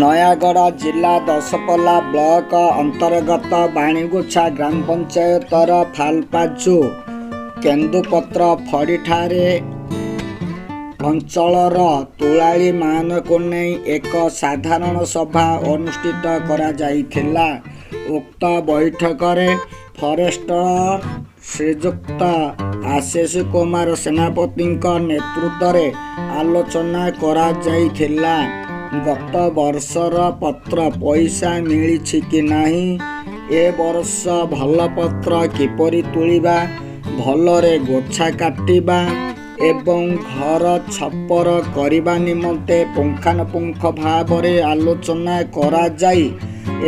ନୟାଗଡ଼ ଜିଲ୍ଲା ଦଶପଲ୍ଲା ବ୍ଲକ ଅନ୍ତର୍ଗତ ବାଣୀଗୋଛା ଗ୍ରାମ ପଞ୍ଚାୟତର ଫାଲପାଜୁ କେନ୍ଦୁପତ୍ର ଫଡ଼ିଠାରେ ଅଞ୍ଚଳର ତୁଳାଳୀମାନଙ୍କୁ ନେଇ ଏକ ସାଧାରଣ ସଭା ଅନୁଷ୍ଠିତ କରାଯାଇଥିଲା। ଉକ୍ତ ବୈଠକରେ ଫରେଷ୍ଟର ଶ୍ରୀଯୁକ୍ତ ଆଶିଷ କୁମାର ସେନାପତିଙ୍କ ନେତୃତ୍ୱରେ ଆଲୋଚନା କରାଯାଇଥିଲା। ଗତ ବର୍ଷର ପତ୍ର ପଇସା ମିଳିଛି କି ନାହିଁ, ଏ ବର୍ଷ ଭଲ ପତ୍ର କିପରି ତୋଳିବା, ଭଲରେ ଗୋଛା କାଟିବା ଏବଂ ଘର ଛପର କରିବା ନିମନ୍ତେ ପୁଙ୍ଖାନୁପୁଙ୍ଖ ଭାବରେ ଆଲୋଚନା କରାଯାଇ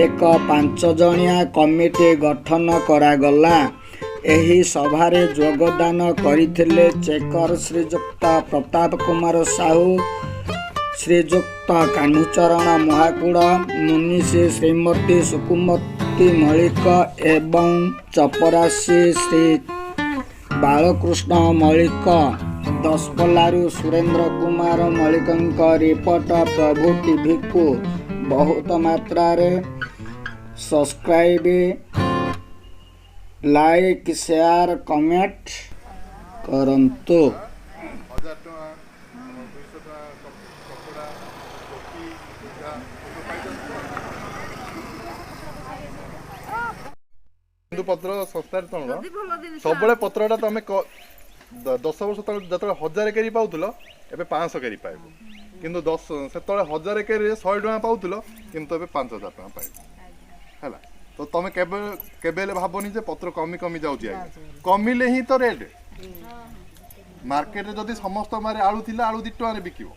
ଏକ 5 ଜଣିଆ କମିଟି ଗଠନ କରାଗଲା। ଏହି ସଭାରେ ଯୋଗଦାନ କରିଥିଲେ ଚେକର ଶ୍ରୀଯୁକ୍ତ ପ୍ରତାପ କୁମାର ସାହୁ, ଶ୍ରୀଯୁକ୍ତ କାହ୍ନୁଚରଣ ମହାକୁଡ଼, ମୁନିଷି ଶ୍ରୀମତୀ ସୁକୁମତୀ ମଳିକ ଏବଂ ଚପରାଶି ଶ୍ରୀ ବାଳକୃଷ୍ଣ ମଳିକ। ଦଶପଲ୍ଲାରୁ ସୁରେନ୍ଦ୍ର କୁମାର ମଳିକଙ୍କ ରିପୋର୍ଟ, ପ୍ରଭୁ ଟିଭିକୁ ବହୁତ ମାତ୍ରାରେ ସବସ୍କ୍ରାଇବ୍, ଲାଇକ୍, ସେୟାର, କମେଣ୍ଟ କରନ୍ତୁ। 1000 ଟଙ୍କା, 200 ଟଙ୍କା, କପଡ଼ା, ଟୋପି, ଲୁଗା ଏସବୁ ପାଇଛନ୍ତି ତ? କେନ୍ଦୁପତ୍ର ସଂସ୍ଥାରେ ତମର ସବୁବେଳେ ପତ୍ରଟା ତମେ 10 ବର୍ଷ ତଳେ ଯେତେବେଳେ 1000 କେରି ପାଉଥିଲ, ଏବେ 500 କେରି ପାଇବ। କିନ୍ତୁ ସେତେବେଳେ 1000 କେରିରେ 100 ଟଙ୍କା ପାଉଥିଲ, କିନ୍ତୁ ଏବେ 5000 ଟଙ୍କା ପାଇବ। ହେଲା ତ? ତମେ କେବେ କେବେ ହେଲେ ଭାବନି ଯେ ପତ୍ର କମି କମି ଯାଉଛି। ଆଜ୍ଞା, କମିଲେ ହିଁ ତ ରେଟ୍। ମାର୍କେଟରେ ଯଦି ସମସ୍ତ ମାରେ ଆଳୁ ଥିଲା, ଆଳୁ 2 ଟଙ୍କାରେ ବିକିବ।